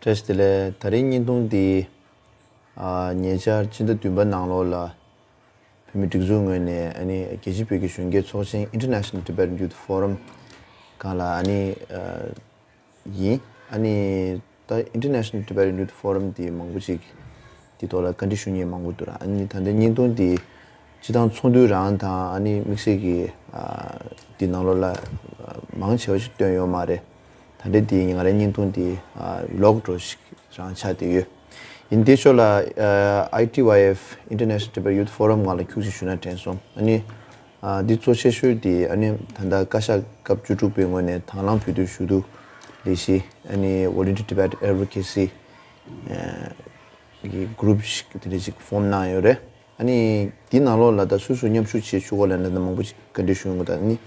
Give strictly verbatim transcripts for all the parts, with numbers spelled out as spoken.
བཀྲ་ཤིས་བདེ་ལེགས། ད་རེས་བརྙན་ཐུང་འདི་ཨ་ཉེ་ཆར་ཕྱི་ཟླ་བདུན་པ་ནང་ལོགས་ལ་བོད་མི་སྒྲིག་འཛུགས་ངོས་ནས་ཨ་ནི་རྒྱལ་སྤྱིའི་བོད་ཀྱི་གཞོན་སྐྱེས་ཚོགས་ཆེན་International Tibetan Youth Forum སྒང་ལ་ཨ་ནི་ཨ་ཡིན། ཨ་ནི་ད་International Tibetan Youth Forum དེ་མང་པོ་ཅིག་དེ་ཐོག་ལ་བཀའ་འདྲི་ཞུ་མཁན་མང་པོ་འདུག་ར། ཨ་ནི་ད་ལྟ་བརྙན་ཐུང་དེ་སྤྱི་བཏང་ཚོགས་འདུ་རང་དང་ཨ་ནི་དམིགས་བསལ་གྱི་ཨ་དེ་ནང་ལོགས་ལ་ཨ་མང་ཆེ་བ་ཞིག་བཏོན་ཡོད་མ་རེད། ད་ལྟ་དེ་ང་རའི་བརྙན་ཐུང་དེ་ཨ་Vlog འདྲ་ཞིག་རང་ཆགས་བསྡད་ཡོད། ཡིན་དེ་ཞོར་ལ་ཨ་I T Y F International Tibet Youth Forum སྒང་ལ་ཁྱུག་ཅིག་ཞུ་ན་དྲན་སོང་། ཨ་ནི་ཨ་འདི་གཙོ་ཆེ་ཤོས་དེ་ཨ་ནི་ད་ལྟ་བཀའ་ཤག་སྐབས་བཅུ་དྲུག་པའི་ངོས་ནས་དང་བླངས་བོད་དོན་ཞུ་གཏུག་ལས་གཞི་ཨ་ནི་Volunteer Tibet Advocacy ཨ་གི་group ཞིག་དེ་འདྲ་ཞིག་form གནང་ཡོད་རེད། ཨ་ནི་འདི་ནང་ལོགས་ལ་ད་སོ་སོ་མཉམ་ཞུགས་བྱེད་ཆོག་གོ་ལབ་ན་ད་མང་པོ་ཞིག་བཀའ་འདྲི་ཞུ་ཡོང་གི། ད་ཨ་ནི་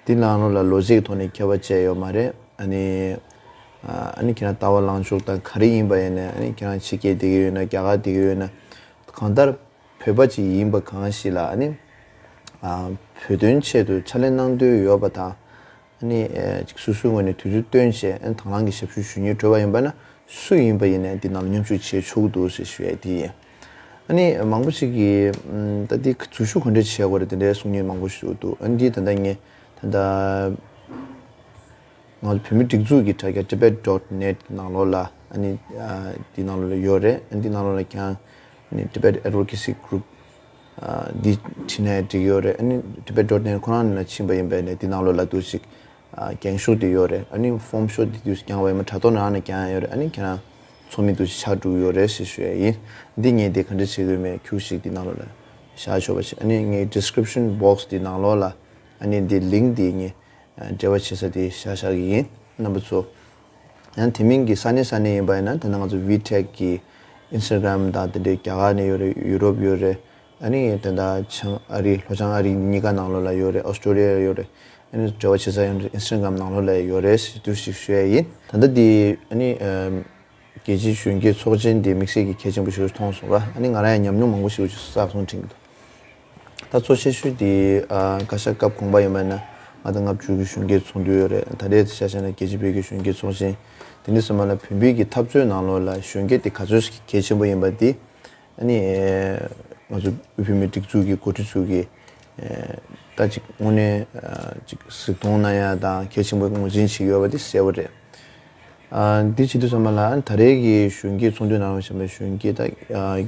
འདི་ནང་ལོགས་ལ་ལོ་ཚད་ཀྱི་ཐོག་ནས་ཁྱད་པར་བཅས་ཡོད་མ་རེད། ཨ་ནི་ཨ་ནི་ཁྱེད་རང་ལྟ་བ་ལངས་ཕྱོགས་དང་ག་རེ་ཡིན་པ་ཡིན་ན། ཨ་ནི་ཁྱེད་རང་ཕྱི་རྒྱལ་བསྡད་ཀྱི་ཡོད་ན། རྒྱ་གར་བསྡད་ཀྱི་ཡོད་ན། གང་ལྟར་བོད་པ་ཅིག་ཡིན་པ་གང་ཞིག་ལ་ཨ་ནི་ཨ་བོད་དོན་ཆེད་དུ་ཕྱག་ལས་གནང་འདོད་ཡོད་པ་དང་། ཨ་ནི་ཨ་ཅིག་སོ་སོའི་ངོས་ནས་དུས་ཚོད་བཏོན་བྱས་ཨ་ནི་དང་བླངས་ཀྱི་ཞབས་ཞུ་ཞུ་སྙིང་བྲོ་བ་ཡིན་པ་ན། སུ་ཡིན་པ་ཡིན་ནའི་འདི་ནང་ལ་མཉམ་ཞུགས་བྱེད་ཆོག་གི་འདུག་ཟེར་ཞུ་ཡས་དེ་ཡིན། ཨ་ནི་མང་པོ་ཞིག་གིས་ཨམ་ད་འདི་འཛུལ་ཞུགས་ག་འདྲས་བྱེད་དགོས་རེད་དེ་འདྲའི་གསུང་མཁན་མང་པོ་ཞིག་འདུག་ཨ་ནི་འདི་ད་ལྟ་ངས་ད་ལྟ་ང་ཚོ་བོད་མི་སྒྲིག་འཛུགས་ཀྱི་དྲ་རྒྱ་tibet dot net ནང་ལོགས་ལ་ཨ་ནི་ཨ་འདི་ནང་ལོགས་ལ་ཡོད་རེད། ཨ་ནི་འདི་ནང་ལོགས་ལ་ཀྱང་ཨ་ནི་Tibet Advocacy Group ཨ་འདི་བྲིས་ནས་འགྲིག་ཡོད་རེད། ཨ་ནི་tibet dot net ཁོ་རང་ནང་ཕྱིན་པ་ཡིན་པས་ནས་འདི་ནང་ལོགས་ལ་འདུག་ཅིག་ཨ་འགེངས་ཤོག་དེ་ཡོད་རེད། ཨ་ནི་form ཤོག་དེ་དུས་སུ་བཀང་བ་ཡིན་ན་དྲ་ཐོག་ནང་ནས་བཀང་ཡོད་རེད། ཨ་ནི་ཁྱེད་རང་ཚོགས་མི་དུས་སུ་ཆགས་འགྲོ་གི་ཡོད་རེད་ཞེས་ཞུ་ཡ་ཡིན། འདི་ངས་དེ་ག་འདྲ་བྱེད་དགོས་མེད་ཁྱུག་ཞིག་དེ་ནང་ལོགས་ལ་བཞག་ཆོག་པ་བྱེད། ཨ་ནི་ངའི་description box དེ་ནང་ལོགས་ལ་ཨ་ནི་འདི་link དེ་ངས་འབྲེལ་བ་བྱེད་ས་དེ་བཞག་བཞག་གི་ཡིན། རྣམ་པ་ཚོ་ཡང་དེ་མིན་གྱི་ས་གནས་ས་གནས་ཡིན་པ་ཡིན་ན་ད་ནང་ང་ཚོ་VTech གི་Instagram དང་དེ་འདྲའི་རྒྱ་གར་ནས་ཡོད་རེད། ཡུ་རོབ་ཡོད་རེད། ཨ་ནི་ད་ལྟ་བྱང་ཨ་རི་ལྷོ་བྱང་ཨ་རི་གཉིས་ཀ་ནང་ལོགས་ལ་ཡོད་རེད། ཨོ་སི་ཀྲོ་ལི་ཡ་ཡོད་རེད། ཨ་ནི་འབྲེལ་བ་བྱེད་ས་ཡང་Instagram ནང་ལོགས་ལ་ཡོད་རེད་ཞེས་དུས་ཞིག་ཞུ་ཡ་ཡིན། ད་ལྟ་འདི་ཨ་ནི་ཨམ་རྒྱལ་སྤྱིའི་གཞོན་སྐྱེས་ཚོགས་ཆེན་འདི་དམིགས་བསལ་གྱི་གལ་ཆེན་པོ་ཞིག་མཐོང་སོང་ར། ཨ་ནི་ང་རང་ཡང་ཉམས་མྱོང་མང་པོ་ཞིག་བསགས་སོང་དྲན་གྱི་འདུག་ད་གཙོ་ཆེ་ཤོས་འདི་ཨ་བཀའ་ཤག་སྐབས་གོང་པ་ཡིན་པ་ན་ལྔ་དང་ལྔ་བཅུ་གི་གཞོན་སྐྱེས་ཚོགས་འདུ་ཡོད་རེད། ད་ལྟའི་ཆ་བཞག་ན་རྒྱལ་སྤྱིའི་བོད་ཀྱི་གཞོན་སྐྱེས་ཚོགས་ཆེན། དེ་འདྲ་སོང་བ་ལ་བོད་པའི་གི་འཐབ་རྩོད་ནང་ལོགས་ལ་གཞོན་སྐྱེས་དེ་ག་ཚོད་ཞིག་གལ་ཆེན་པོ་ཡིན་པ་འདི། ཨ་ནི་ཨེ་ང་ཚོ་དབུས་བོད་མིའི་སྒྲིག་འཛུགས་ཀྱི་འགོ་ཁྲིད་ཚོ་གིས་ཨེ་ད་ཅིག་དངོས་གནས་ཨ་ཅིག་གཟིགས་མཐོང་གནང་ཡ་དང་གལ་ཆེན་པོ་ངོས་འཛིན་བྱེད་ཀྱི་ཡོད་པ་དེ་གསལ་པོ་རེད། ཨ་འདི་བྱེད་དུས་ཙམ་པ་ལ་ཨ་ནི་ད་རེས་ཀྱི་གཞོན་སྐྱེས་ཚོགས་འདུའི་ནང་ལ་བྱས་པའི་གཞོན་སྐྱེས་ད་ཨ་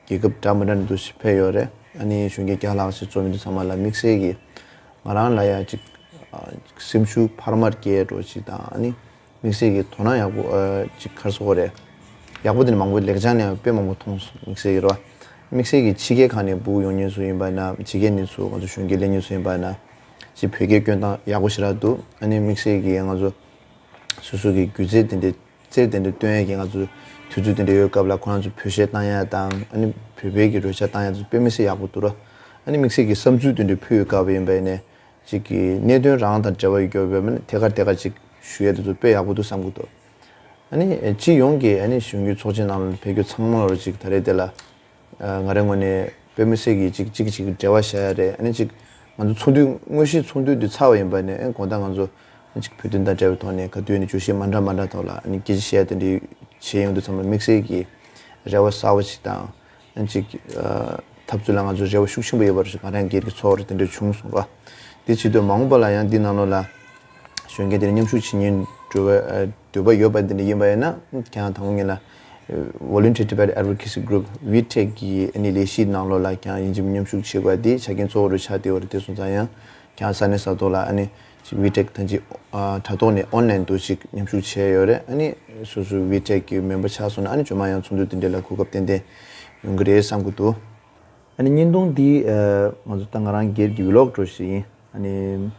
རྒྱལ་ཁབ་འདྲ་མི་འདྲ་ནས་འདུ་ཞིག་ཕེབས་ཡོད་རེད། ཨ་ནི་གཞོན་སྐྱེས་བརྒྱ་ལྷག་ཞིག་འཛོམས་དུས་ཙམ་པ་ལ་དམིགས་བསལ་གྱིས་ང་རང་ལ་ཡ་ཅིག་ཨ་ཅིག་སེམས་ཤུགས་འཕར་མ་སྐྱེ་འགྲོ་ཅིག་དང་ཨ་ནི། དམིགས་བསལ་གྱི་དོ་སྣང་ཡག་པོ་ཨ་ཅིག་ག་རེ་ཟེར་དགོས་རེད། ཡག་པོ་དེ་ནི་མང་པོ་ལེགས་བྱང་ནས་དཔེ་མང་པོ་མཐོང་སོང་། དམིགས་བསལ་གྱི་རེད་བ། དམིགས་བསལ་གྱི་ཕྱི་རྒྱལ་ཁག་ནས་སྦུག་ཡོང་མཁན་ཚོ་ཡིན་པ་ན་ཕྱི་རྒྱལ་ནས་ཚུར་ང་ཚོ་གཞོན་སྐྱེས་སླེབས་མཁན་ཚོ་ཡིན་པ་ན་ཅིག་བོད་སྐད་སྐྱོན་སྟངས་ཡག་པོ་ཞེ་དྲག་འདུག་ཨ་ནི་དམིགས་བསལ་གྱི་ང་ཚོ་སོ་སོ་གི་སྒྱུ་རྩལ་དེ་འདྲའི་རྩལ་དེ་འདྲ་སྟོན་ཡས་ཀྱི་ང་ཚོ་དུས་ཚོད་དེ་འདྲ་ཡོད་སྐབས་ལ་ཁོ་རང་ཚོ་བོད་གཞས་བཏང་ཡས་དང་ཨ་ནི་བོད་པའི་གི་རོལ་ཆ་བཏང་ཡས་དེ་ཚོ་དཔེ་མི་སྲིད་ཡག་པོ་འདུག་ར། ཨ་ནི་དམིགས་བསལ་གྱི་བསམ་ཚུལ་དེ་འདྲ་ཕུལ་ཡོད་སྐབས་ཡིན་པ་ཡིན་ནའི། ཅིག་གི་གནད་དོན་རང་དང་འབྲེལ་བ་ཡོད་རྒྱུ་བས་མིན་ཐད་ཀར་ཐད་ཀར་ཅིག་ཞུ་ཡས་དེ་ཚོ་དཔེ་ཡག་པོ་འདུག་བསམ་གྱི་འདུག་ཨ་ནི་སྤྱི་ཡོངས་ཀྱི་ཨ་ནི་གཞོན་སྐྱེས་ཚོགས་ཆེན་ནང་ལ་ཕེབས་རྒྱུ་ཚང་མ་ལ་ཅིག་ད་རེས་དེ་ལ་ང་རའི་ངོས་ནས་དཔེ་མི་སྲིད་ཀྱི་ཅིག་གཅིག་གིས་གཅིག་གི་འབྲེལ་བ་བཞག་ཡ་རེད། ཨ་ནི་ཅིག་ང་ཚོ་ཚོགས་འདུ་དངོས་གཞིའི་ཚོགས་འདུ་འདི་ཚར་བ་ཡིན་པ་ནས་ཨ་ནི་དགོང་དག་ང་ཚོ་ཅིག་བོད་དོན་དང་འབྲེལ་བའི་ཐོག་ནས་ག་དུས་ནས་བརྗོད་གཞི་མ་འདྲ་མ་འདྲ་ཐོག་ལ་ཨ་ནི་སྐད་ཆ་བཤད་ཡ་དེ་འདྲའི་བྱེད་ཡོང་དུས་ཙམ་ལ་དམིགས་བསལ་གྱི་རེ་བ་གསར་པ་ཅིག་དང་། ཅིག་འཐབ་རྩོད་ལ་ང་ཚོ་རེ་བ་ཤུགས་ཆེན་པོ་ཡོད་པ་རེད། ང་རང་སྒེར་གྱི་ཚོར་བ་དེ་འདྲ་བྱུང་སོང་ར། དེ་བྱེད་དུས་མ་འོངས་པ་ལ་ཡང་འདི་ནང་ལོགས་ལ་གཞོན་སྐྱེས་དེ་མཉམ་ཞུགས་བྱེད་མཁན་འདོད་པ་འདོད་པ་ཡོད་པ་དེ་འདྲ་ཡིན་པ་ཡིན་ན་ཀྱང་དང་པོ་ངེད་ལ་Volunteer Tibet Advocacy Group VTech གི་ཨ་ནི་ལས་གཞིའི་ནང་ལོགས་ལ་ཀྱང་ཡིན་གཅིག་མཉམ་ཞུགས་བྱེད་དགོས་དེ་ཆ་རྐྱེན་གཙོ་བོ་རུ་ཆགས་བསྡད་ཡོད་རེད། དེ་སོང་ཙང་ཡང་། ཀྱང་ས་གནས་ས་ཐོག་ལ་ཨ་ནི་ཅིག་VTech ཐང་ཅིག་ཨ་དྲ་ཐོག་ནས་online དུ་ཅིག་མཉམ་ཞུགས་བྱས་ཡོད་རེད། ཨ་ནི་སོ་སོ་VTech གི་མེམ་བར་ཆགས་སོང་ན་ཨ་ནི་རྗེས་མ་ཡང་ཚོགས་འདུ་དེ་འདྲ་ལ་གོ་སྐབས་ཏན་ཏན་ཡོང་གི་རེད་བསམ་གྱི་འདུག་ཨ་ནི་བརྙན་ཐུང་འདི་ཨ་ང་ཚོ་ད་ང་རང་སྒེར་གྱི་vlog འདྲ་ཞིག་ཡིན། ཨ་ནི་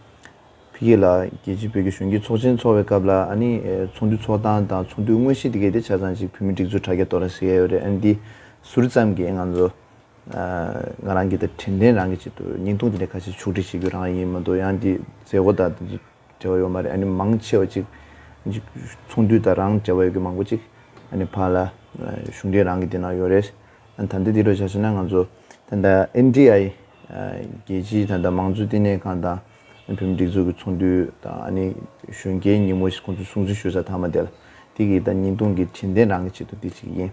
ཕ་གི་ལ་རྒྱལ་སྤྱིའི་བོད་ཀྱི་གཞོན་སྐྱེས་ཚོགས་ཆེན་འཚོགས་པའི་སྐབས་ལ་ཨ་ནི་ཨ་ཚོགས་འདུ་འཚོགས་སྟངས་དང་ཚོགས་འདུའི་དངོས་གཞི་དེ་གའི་དེ་ཆ་ཚང་ཅིག་བོད་མི་སྒྲིག་འཛུགས་དྲ་རྒྱ་ཐོག་ལ་གཟིགས་ཡ་ཡོད་རེད། ཨ་ནི་འདི་ཟུར་ཙམ་གྱིས་ང་ཚོ། ང་རང་གིས་ད་དྲན་རྟེན་རང་གི་ཆེད་དུ་བརྙན་ཐུང་དེ་འདྲ་ཁ་ཤས་ཕྱོགས་སྒྲིག་བྱེད་རྒྱུ་རང་ཡིན་མ་གཏོགས་ཡང་འདི་མཛད་སྒོ་དང་དེ་ཚོ་འབྲེལ་བ་ཡོད་མ་རེད། ཨ་ནི་མང་ཆེ་བ་ཅིག་ཅིག་ཚོགས་འདུ་དང་རང་འབྲེལ་བ་ཡོད་རྒྱུ་མང་པོ་ཅིག་ཨ་ནི་ཕར་ལ་གཞུང་འབྲེལ་རང་གི་དེ་ནང་ཡོད་རེད། ཨ་ནི་ད་ལྟ་འདི་འདྲ་ཆ་བཞག་ན་ང་ཚོ་ད་ལྟ་NDI རྒྱལ་སྤྱིའི་ད་ལྟ་མང་གཙོ་བསྟི་གནས་ཁང་དང་བོད་མི་སྒྲིག་འཛུགས་ཀྱི་ཚོགས་འདུ་དང་ཨ་ནི་གཞོན་སྐྱེས་ཉིན་མོ་ཞིག་ཁོང་ཚོས་སྲུང་བརྩི་ཞུ་ས་མཐའ་མ་དེ་ལ་ འདི་གི་ད་བརྙན་ཐུང་གི་དྲན་རྟེན་རང་གི་ཆེད་དུ་འདི་བྱེད་ཀྱི་ཡིན།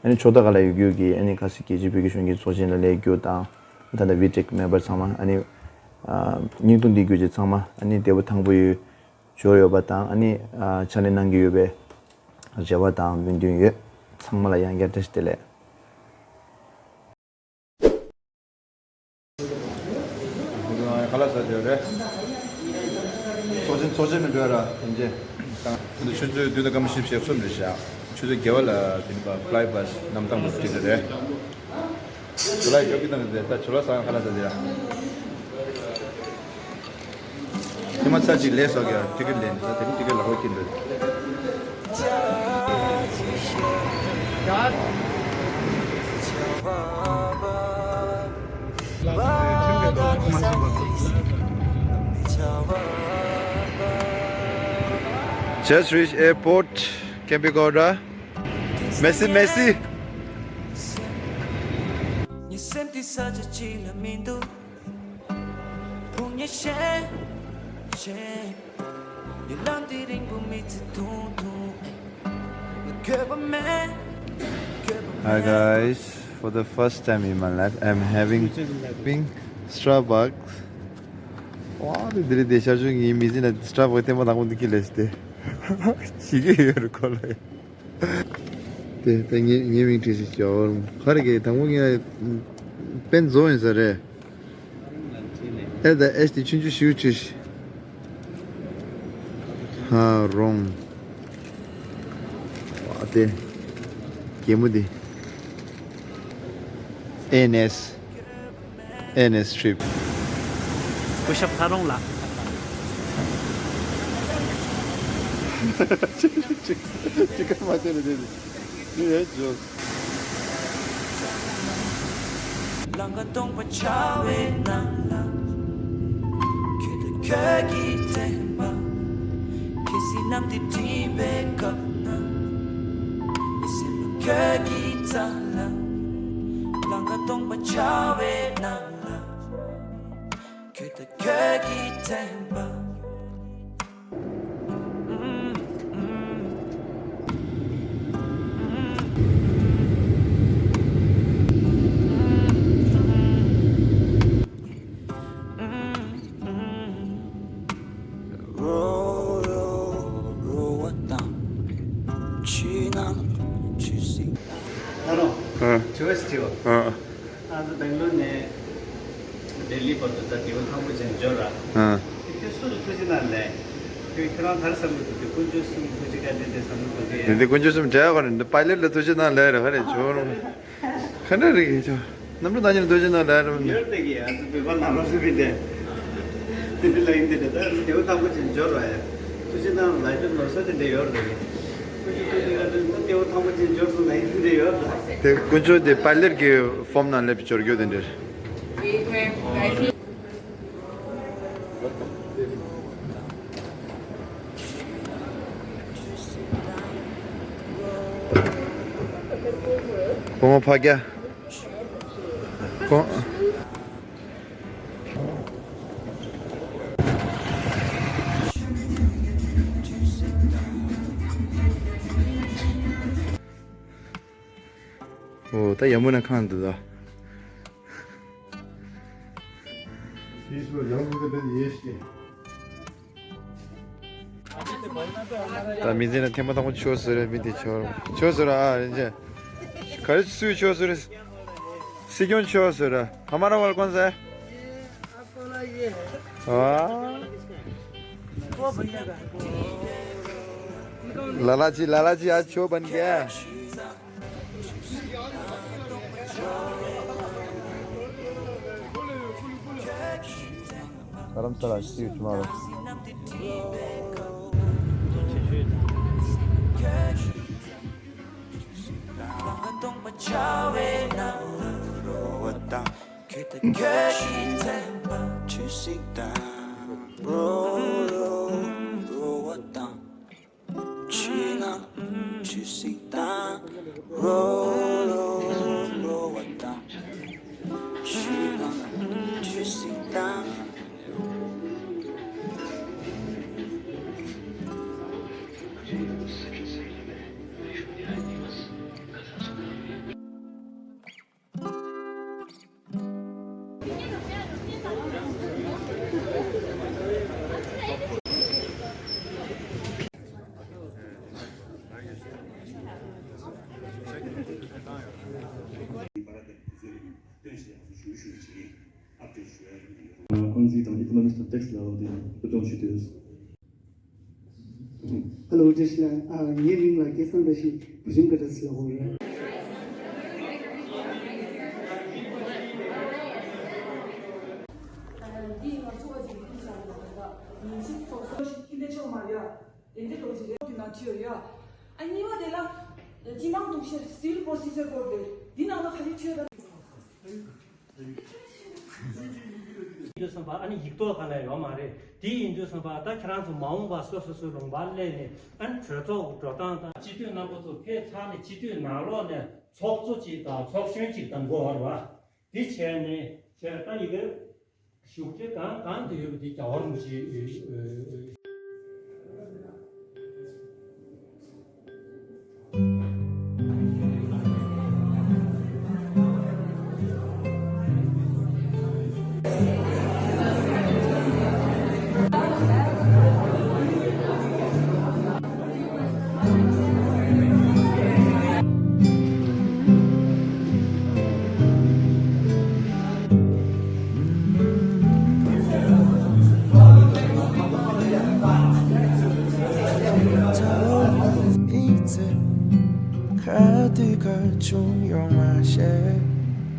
ཨ་ནི་ཕྱོགས་མཐའ་ཁག་ལ་ཡོད་རྒྱུ་གི་ཨ་ནི་ཁ་སང་རྒྱལ་སྤྱིའི་བོད་ཀྱི་གཞོན་སྐྱེས་ཚོགས་ཆེན་ལ་སླེབས་རྒྱུ་དང་། ད་ལྟ་བི་ཊེག་མེམ་བར་ཚང་མ་ཨ་ནི་ཨ་བརྙན་ཐུང་འདི་བརྒྱུད་བྱས་ཚང་མ་ཨ་ནི་བདེ་པོ་ཐང་པོ་ཡོད། འབྱོར་ཡོད་པ་དང་ཨ་ནི་ཨ་ཕྱག་ལས་གནང་གི་ཡོད་པའི་རེ་བ་དང་སྨོན་འདུན་ཡོད། ཚང་མ་ལ་ཡང་བསྐྱར་བཀྲ་ཤིས་བདེ་ལེགས། ཁ་ལག་ཟ་རྒྱུ་རེད། ཚོགས་ཆེན་ཚོགས་ཆེན་ནས་འགྲོ་ཡ་ར་དེ་འདྲས། ཆུ་ཚོད་བདུན་དང་སྐར་མ་བཞི་བཅུ་ཞེ་གསུམ་རེད་ཤག་ཆུ་ཚོད་བརྒྱད་པ་ལ་དེ་ནི་པ་ཕ་ལའི་བྷ་སི་གནམ་ཐང་དུ་འགྲིལ་གྱི་རེད། ཇོ་ལགས་རྒྱབ་ཀྱི་བཏང་གི་རེད། ད་ཇོ་ལགས་ཟ་ཁ་ལག་ཟ་རྒྱུ་ར། ཐེངས་མ་ཚར་གཅིག་ལས་སོགས་ཀྱི་ཊི་ཀེ་ཊི་ལེན་ས་དེ་རིང་ཊི་ཀེ་ཊི་ལག་པ་འཁྱེར་འདུག Just reach airport, Kempegowda. Merci, merci. Hi guys, for the first time in my life, I'm having, having Starbucks. ཝ་དེ་འདི་རེད་དེ། ཤར་ཕྱོགས་ངའི་མི་ཚེ་ན་Starbucks་ཐེངས་མ་དང་པོ་འདི་ཁྱེར་སླེབས་ཏེ། བྱེད་ཀྱི་ཡོད་རེད་ཁོ་ལ། དེ་ད་ངའི་ངའི་མིང་བྲིས་ཤིག་ཅོ། ག་རེ་གི་དང་པོ་ངས་པན་བཟོ་ཡིན་ས་རེད། ཨེ་ད་ཨེ་དེ་ཆུང་ཆུང་ཞིག་བྲིས་ཤིག་ཧ་རོང་། ཝ་དེ། གད་མོ་དེ། ཨེན་ཨེས། ཨེན་ཨེས་ཊི་རིབ། སྐུ་ཞབས་ལྷ་རོང་ལགས། ཅི་ཀ་མ་དེ་ནི་དེ་ནི་ཡོད་ཇོ། ལང་ཀ་སྟོང་པ་འཆར་བའི་ནང་ལ། ཁྱོད་དང་ཁྱོད་ཀྱི་དྲན་པ། ཁྱེད་སྲིད་གནམ་དུ་བསྒྲིགས་པའི་སྐབས་ན། ཡིད་སེམས་ལ་ཁྱོད་ཀྱི་རྩ་ལ། ལང་ཀ་སྟོང་པ་འཆར་བའི་ནང་ལ། ཁྱོད་དང་ཁྱོད་ཀྱི་དྲན་པ། ཨ་རོ། ཨ། དྲི་བ་ཞིག་དྲིའོ། ཨ། ང་ཚོ་སྦེང་ལོར་ནས་ལྡི་ལི་བར་དུ་ད་ལྡེའུ་ཐང་པོ་ཅན་འབྱོར་ར། ཨ། དེ་ཁྱོད་སུ་ལ་ཐུགས་རྗེ་གནང་ལས། ཁྱོད་ཁྱོད་རང་ག་རེ་བསམ་གྱི་འདུག་དེ་དཀོན་མཆོག་གསུམ་ཐུགས་རྗེ་བཀའ་དྲིན་དེ་བསམ་གྱི་འདུག་དེ། དེ་དེ་དཀོན་མཆོག་གསུམ་འབྲེལ་བ་ནི་པའི་ལེཊ་ལ་ཐུགས་རྗེ་གནང་ལས་ར་ཧ་རེ་ཇོ་རུང་། ག་འདྲ་རེད་ཀྱི་ཆོ། གནམ་གྲུ་བཏང་ཉིན་ཐུགས་རྗེ་གནང་ལས་ར་མི། ཡོད་དེ་གི་ཨ་ཚོ་བོད་པ་ནང་ལོགས་སུ་བི་དེ། དེ་འདྲ་ལ་ཡིན་དེ་འདྲ་ད་ལྡེའུ་ཐང་པོ་ཅན་འབྱོར་བ་ཡ། ཐུགས་རྗེ་གནང་ལ་ཡོད་ནོར་ས་དེ་འདྲ་ཡོད་རེད། ཁོ་ཚོ་ཁོ་ཚོ་ཡ་ད་ལྡེའུ་ཐང་པོ་ཅན་འབྱོར་སོང་ལ་ཡིན་དེ་འདྲ་ཡོད་རེད། དེ་དཀོན་མཆོག་དེ་པའི་ལེཊ་གི་ཕོམ་ནང་སླེབས་འབྱོར་རྒྱུ་དེ་འདྲ། བུ་མོ་ཕ་རྒྱ། ཁོ། ཨོ་ད་ཡ་མུ་ན་ཁང་འདུག་ད། ད་མི་ཚེ་ན་ཐེངས་མ་དང་པོ་ཆོས་ཟེར་རེད། མི་དེ་ཆོས་ཆོས་ཟེར་ར། ཨ་རིན་ཆེ། ག་རེ་སུས་ཆོས་ཟེར་རེད། སྲིད་སྐྱོང་ཆོས་ཟེར་ར། ཧ་མ་ར་ཝལ་ཀོན་ཟེར། ཨ། ལ་ལ་ཅི་ལ་ལ་ཅི་ཨ་ཆོས་བན་གེ། རྡ་རམ་ས་ལ་སི་ཡུ་ཊུ་མོ་རོ། ཕྱི་ནང་ཆུ་སྲིན་དང་། རོ་རོ་རོ་བ་དང་། ཕྱི་ནང་ཆུ་སྲིན་དང་། ཁོང་ཚོའི་དང་ཨི་ཀོ་ནོ་མིག་སི་དང་ཊེག་སི་ལ་འོ་དེ་སློབ་སྦྱོང་ཞུས་ཏེ་ཡོད། ཧེ་ལོ། བཀྲ་ཤིས་བདེ་ལེགས། ཨ། ངའི་མིང་ལ་སྐལ་བཟང་བཀྲ་ཤིས། བུ་ཆུང་བཀྲ་ཤིས་ལབ་ཀྱི་ཡོད། འདི་ང་ཚོ་བ་ཅིག་ཁྱིམ་ཚང་ལ་ཉིན་ཞིག་ཚོགས་གཙོ་ཞིག་ཁྱིམ་སྡེ་ཕྱོགས་མ་རེད། དེ་འདྲའི་ལོ་ཅིག་རེད། དེ་ན་ཁྲིད་ཡོད་ཡ། ཨ། གཉིས་པ་དེ་ལ་སྤྱི་དམངས་དོན་གཅོད་སི་ཝིལ་པོ་རོ་སི་ཇར་ཀོཌ་རེད། འདི་ནང་ལ་ག་རེ་ཁྲིད་ཡོད་ད། ཡིན་དུས་ཙམ་པ་ཨ་ནི་ཡིག་ཐོག་ག་ལ་ཡོད་མ་རེད། དེ་ཡིན་དུས་ཙམ་པ་ད་ཁྱེད་རང་ཚོ་མ་འོངས་པ་སོ་སོ་སོའི་ལུང་པར་སླེབས་ནས་ཨ་ནི་གྲོས་ཚོགས་འགྲོ་སྟངས་དང་། སྤྱི་འཐུས་རྣམ་པ་ཚོ་ཕེབས་ཚར་ནས་སྤྱི་འཐུས་ནང་ལོགས་ནས་ཚོགས་གཙོ་གཅིག་དང་ཚོགས་གཞོན་གཅིག་དང་དགོས་པ་རེད་བ། དེ་བྱས་ནས་བྱས་ད་ཡི་གེ་བཞུགས་ཁྲི་གང་གང་དུ་ཡོད་པ་དེ་རྒྱལ་བ་རིན་པོ་ཆེ། ཁ་དུས་ཁ་ཆུང་ཡོང་མ་ཤེས།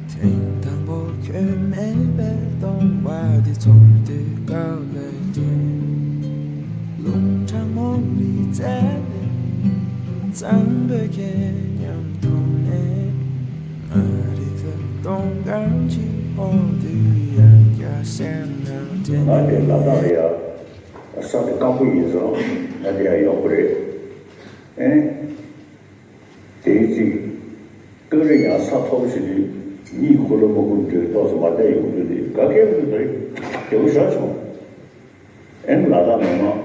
ཐེངས་དང་པོ་ཁྱོད་མེད་པའི་སྟོང་པ་འདི་ཚོར་དུས་དཀའ་ལས་ཆེ། རླུང་གྲང་མོ་ལི་ཙེ་ལི་གཙང་པོའི་ཁྱེད་མཉམ་འཐུང་ནས། ང་རི་ཁ་སྟོང་གང་ཅིག་འོ་དུས་ཡང་བསྐྱར་སེམས་ནང་དྲན། ང་དེ་ལ་དྭགས་ལ་ཡ་ས་དེ་སྐམ་པོ་ཡིན་ཙང་ང་དེ་ཡ་ཡོང་གི་རེད། ཨེ། དེའི་ཚིག་སྟོད་རེ་ཡང་ས་མཐོ་པོ་ཞིག་ཏུ་གཉིད་ཁུག་ལོ་མ་ཁུག་འདྲའི་ཏོག་ཙམ་མ་བསྡད་ཡོང་དུས་དེ་དགའ་སྐྱིད་པོ་ཞིག་རེད། སྐྱིད་པོ་ཞེ་དྲག་བྱུང་། ཨེ་ནི་ལ་དྭགས་མི་མང་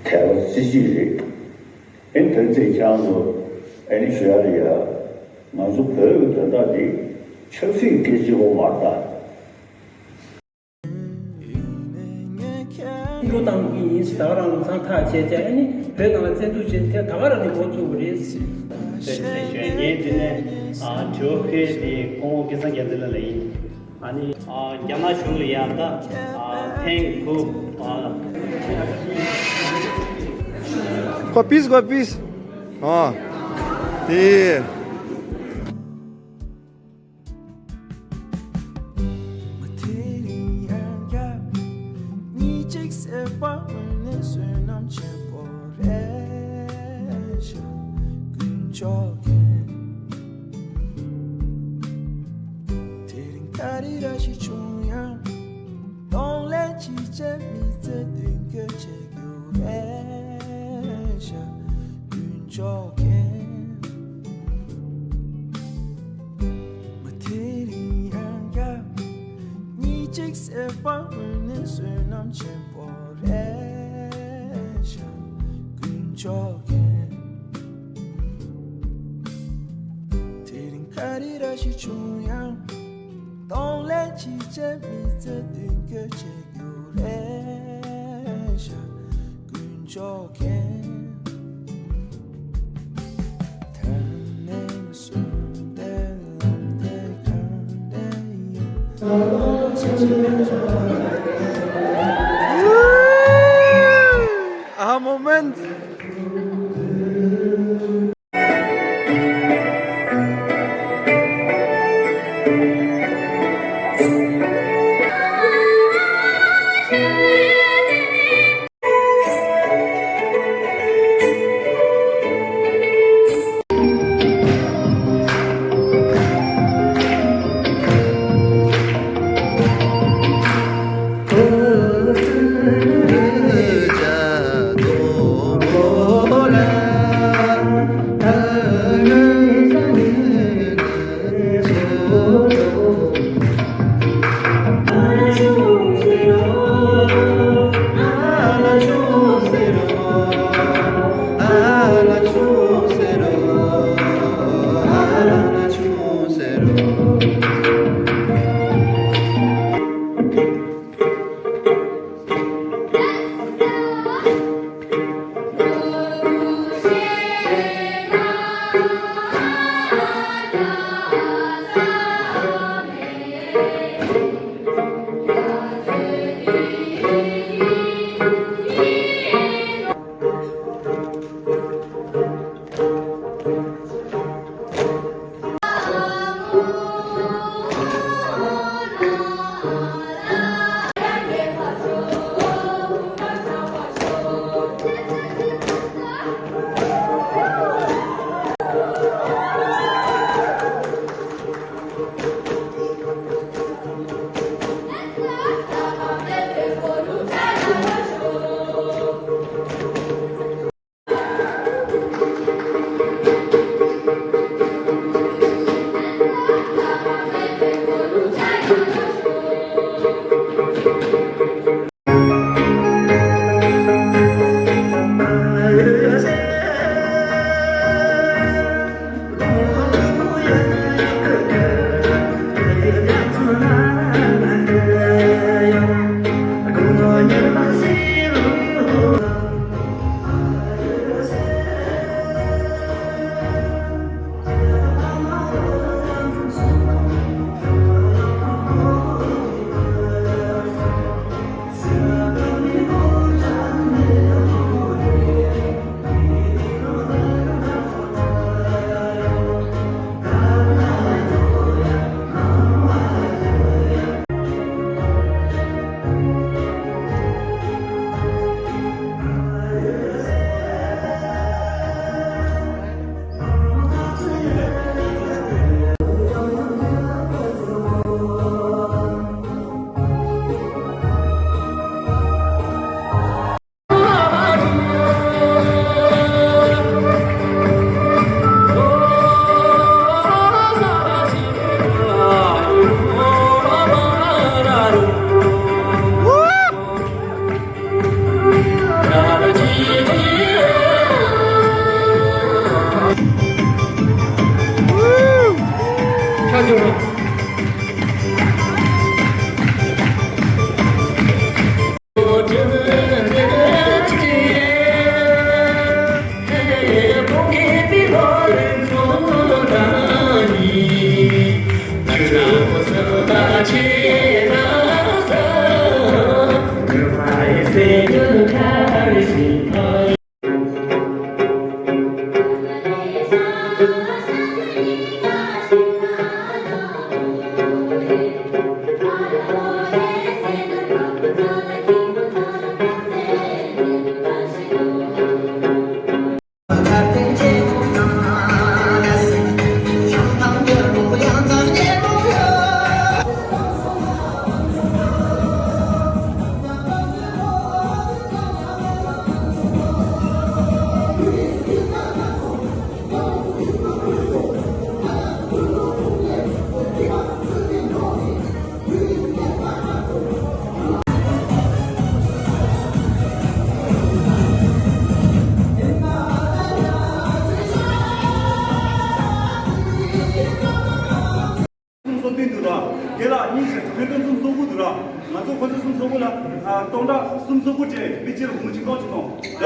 དད་པ་རྩེ་གཅིག་རེད། ཨེ་ནི་དེ་ཚེ་ཁྱེད་རང་ཚོ་ཨེ་ནི་ཞུ་ཡ་ལ་ཡ། ང་ཚོ་བོད་ཀྱི་དོན་དག་འདི་ཆབ་སྲིད་སྐད་ཆ་པོ་མ་རེད་ད། འགྲོ་བཏང་གི་ཡིན། ད་ག་རང་ལམ་སང་ཐག་བཅད་བྱས་ཨ་ནི་བོད་ནང་ལ་བཙན་འཛུལ་བྱས་ཏེ་ད་ག་རང་ནས་འགོ་བཙུགས་པ་རེད། བོད་ཚེ་གཞོན་ངས་འདི་ནས་ཨ་དྲི་བ་ཕུལ་ཏེ་སྐུ་ངོ་སྐལ་བཟང་རྒྱལ་མཚན་ལགས་ལ་ཡིན། ཨ་ནི་ཨ་རྒྱ་ནག་གཞུང་ལ་ཡང་ད་ཨ་ཐེངས་དགུ་ཨ། ཀོ་པིས་ཀོ་པིས། ཨ་དེ། མ་དེ་རིང་ཡང་བསྐྱར་གཉིད་ཅིག་སད་པ་འོ་ནས་བསོད་ནམས་ཆེན་པོ་རེད་ཤག་དཀོན་མཆོག་མཁྱེན། དེ་རིང་ག་རེ་ར་ཞིག་བྱུང་ཡང་གདོང་ལེན་ཅིག་བྱས་མི་ཚེ་མདུན་སྐྱོད་བྱེད་རྒྱུ་རེད་ཤག་དཀོན་མཆོག་མཁྱེན། མ་དེ་རིང་ཡང་བསྐྱར་གཉིད་ཅིག་སད་པ་འོ་ནས་བསོད་ནམས་ཆེན་པོ་རེད་ཤག་དཀོན་མཆོག་མཁྱེན། དེ་རིང་ག་རེ་ར་ཞིག་བྱུང་ཡང་གདོང་ལེན་ཅིག་བྱས་མི་ཚེ་མདུན་སྐྱོད་བྱེད་རྒྱུ་རེད་ཤག་དཀོན་མཆོག་མཁྱེན། ད་ནས་བཟུང་སྟེ་ལམ་དེ་གང་འདྲ་ཡིན། ཨ་མོ་མེན། གསུམ་སོ་བདུན་འདུག་ར། དེ་ལ་གཉིས་བྱས་ཚོ་བོད་དོན་གསུམ་སོ་དགུ་འདུག་ར། ང་ཚོ་ཁོ་ཚོ་གསུམ་སོ་དགུ་ལ་ཨ་སྟོང་ཕྲག་གསུམ་སོ་དགུ་སྤྲད་མི་གཅིག་ལ་སྒོར་མོ་ཆིག་སྟོང་ཆིག་སྟོང་ར། ད་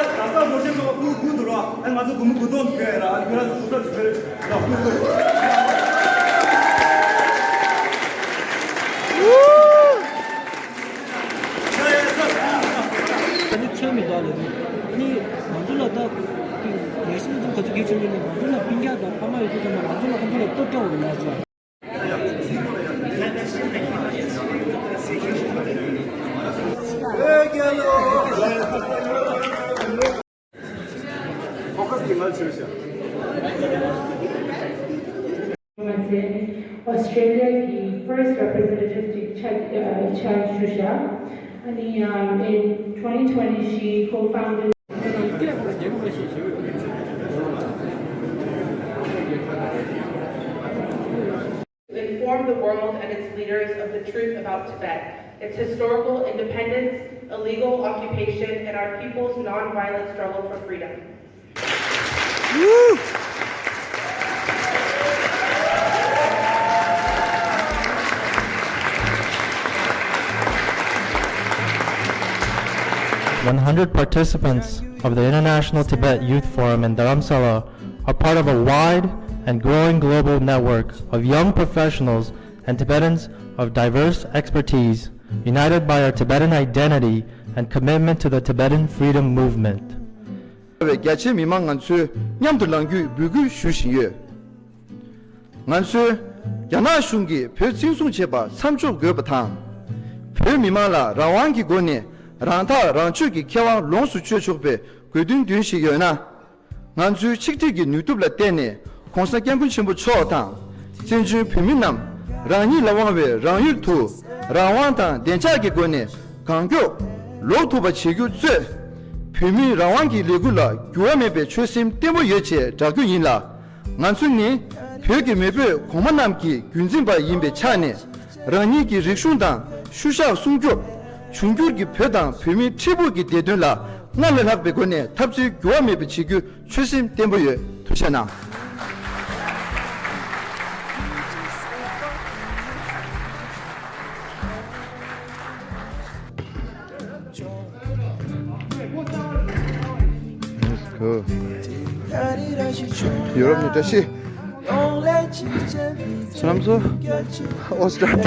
ད་ས་ལོ་ཆེན་ཚོ་དགུ་དགུ་འདུག་ར། ཨ་ང་ཚོ་སྒོར་མོ་དགུ་སྟོང་ཁྱོད་ར། ཨ་ཁྱོད་ར་ཚོ་དགུ་སྟོང་ཁྱོད་ར་དགུ་སྟོང་། ཨ་ནི་ཁྱད་མི་འདུག་ལ་ནི། ཨ་ནི་ང་ཚོ་ལ་ད་ངེས་སེམས་ཙམ་ག་ཚོད་གལ་ཆེན་པོ་ཡིན་ན། ང་ཚོ་ལ་སྤུན་ཀྱག་དང་ཕ་མ་ཡོད་དུས་ཙམ་པ་ང་ཚོ་ལ་ཁོང་ཚོ་ལ་སྟོབས་སྤྲོད་འོང་ཡ་ཟེར། Focus ཏེ་ང་ཚོས་བྱ། Australia གི་first representative ཅིག་ཆགས་ཆགས་ཞུ་བྱ། ཨ་ནི་um, in twenty twenty she co-founded inform the world and its leaders of the truth about Tibet, its historical independence, illegal occupation, and our people's non-violent struggle for freedom. One hundred participants of the International Tibet Youth Forum in Dharamsala are part of a wide and growing global network of young professionals and Tibetans of diverse expertise, united by our Tibetan identity and commitment to the Tibetan freedom movement. བའི་རྒྱ་ཆེའི་མི་མང་ང་ཚོས་མཉམ་དུ་ལངས་རྒྱུའི་འབོད་སྐུལ་ཞུ་བཞིན་ཡོད། ང་ཚོས་རྒྱ་ནག་གཞུང་གིས་བོད་བཙན་བཟུང་བྱས་པ་མཚམས་འཇོག་དགོས་པ་དང་། བོད་མི་མང་ལ་རང་དབང་གི་སྒོ་ནས་རང་ཐག་རང་གཅོད་ཀྱི་ཁེ་དབང་ལོངས་སུ་སྤྱོད་ཆོག་པའི་དགོས་འདུན་འདོན་བཞིན་ཡོད་ན། ང་ཚོའི་ཆིག་སྒྲིལ་གྱི་ནུས་སྟོབས་ལ་བརྟེན་ནས་༸གོང་ས་༸སྐྱབས་མགོན་ཆེན་པོ་མཆོག་དང་། བཙན་བྱོལ་བོད་མི་རྣམས་རང་ཉིད་ལ་དབང་བའི་རང་ཡུལ་དུ་རང་དབང་དང་བདེ་འཇགས་ཀྱི་སྒོ་ནས་གང་མགྱོགས་ལོག་ཐུབ་པ་བྱེད་རྒྱུ་གཙོས། བོད་མིའི་རང་དབང་གི་ལས་འགུལ་ལ་འགྱུར་བ་མེད་པའི་ཆོད་སེམས་བརྟན་པོ་ཡོད་ཅེས་བསྒྲགས་རྒྱུ་ཡིན་ལ། ང་ཚོ་ནི་ བོད་ཀྱི་མེས་པོས་གོང་མ་རྣམས་ཀྱི་རྒྱུན་འཛིན་པ་ཡིན་པའི་ཆ་ནས། རང་ཉིད་ཀྱི་རིག་གཞུང་དང་ཤུལ་བཞག་སྲུང་སྐྱོབ། འབྱུང་འགྱུར་གྱི་བོད་དང་བོད་མིའི་ཁྲི་སྦུག་གི་བདེ་དོན་ལ་སྔར་ལས་ལྷག་པའི་སྒོ་ནས་འཐབ་རྩོད་འགྱུར་བ་མེད་པ་བྱེད་རྒྱུའི་ཆོད་སེམས་བརྟན་པོ་ཡོད། ཐུགས་རྗེ་གནང་། Let's go. ཡུ་རོབ་ནས་བཀྲ་ཤིས། བསོད་ནམས་སོ། ཨོ་སི་ཀྲ།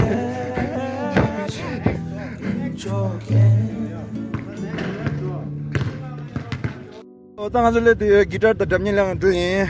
ཨོ་ད་ང་ཚོ་སླེབས་དུས་གི་ཊར་དང་སྒྲ་སྙན་ལེན་འགྲོ་ཡིན།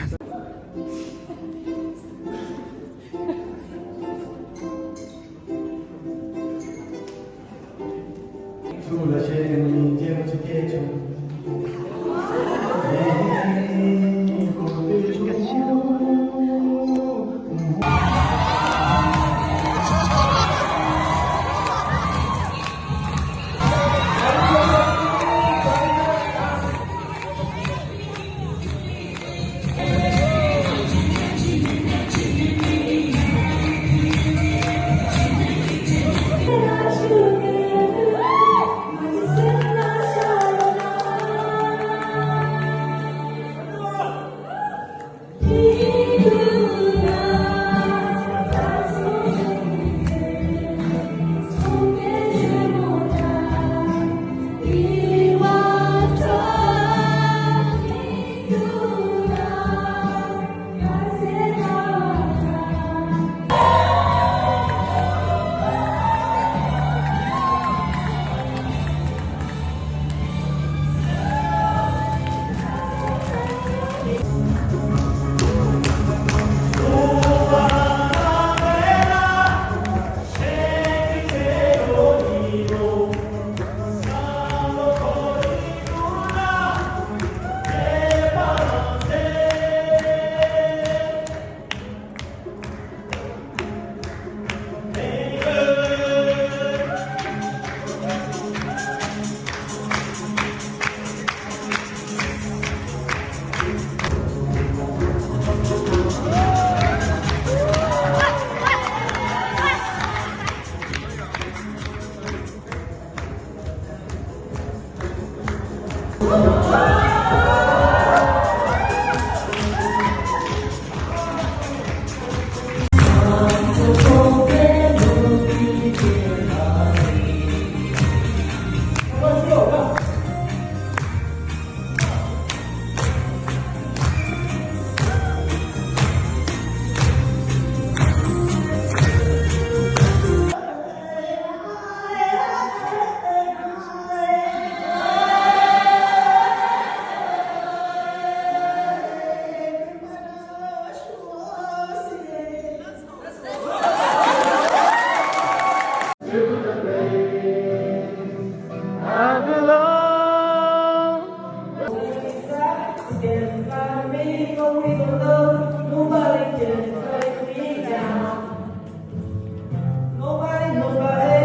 Nobody, nobody,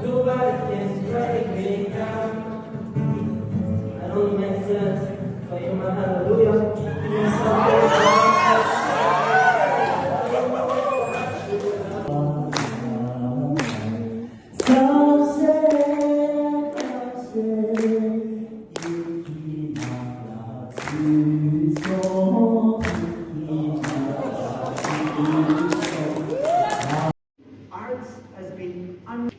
nobody can break me down. I don't make sense, but you're my hallelujah. You're my salvation. Arts has been un-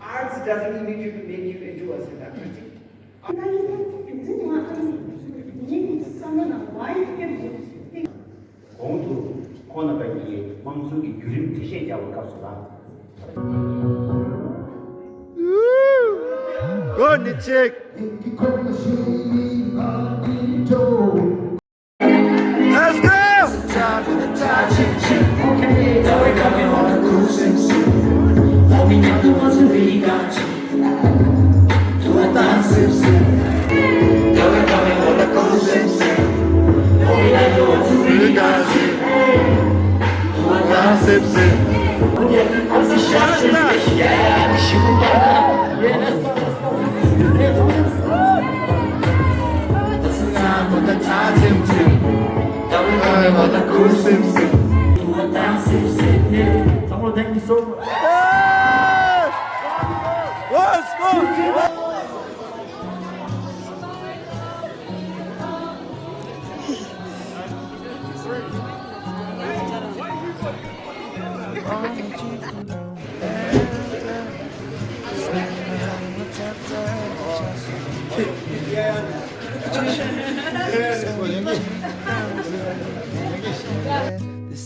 arts doesn't immediately make you into a celebrity. གོང་དུ་ཁོང་རྣམ་པ་གཉིས་ཀྱིས་དམངས་གཙོ་གི་བརྒྱུད་རིམ་འགྲེལ་བཤད་བརྒྱབ་པའི་སྐབས་སུ་ལ། དགོས་ནི་གཅིག Let's go! Thank you so much.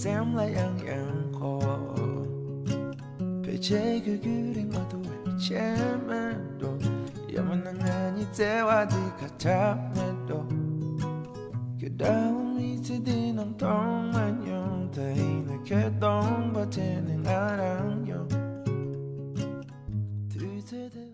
སེམས་ལ་ཡང་ཡང་ཁོ། ཕལ་ཆེར་ཁྱོད་ཁྱོད་རིང་མ་ཐུབ་ཆེ་མེད་འགྲོ། ཡ་མ་ན་ང་གཉིས་བརྩེ་བ་འདི་ཁ་ཁྲ་མེད་འགྲོ། ཁྱོད་འདྲ་བོ་མི་ཚེ་འདི་ནང་མཐོང་མ་མྱོང་། ད་ཡིན་ན་ཁྱོད་སྟོང་པ་དྲན་ནས་ང་རང་ཡོང་། དུས་ཚོད་དེ།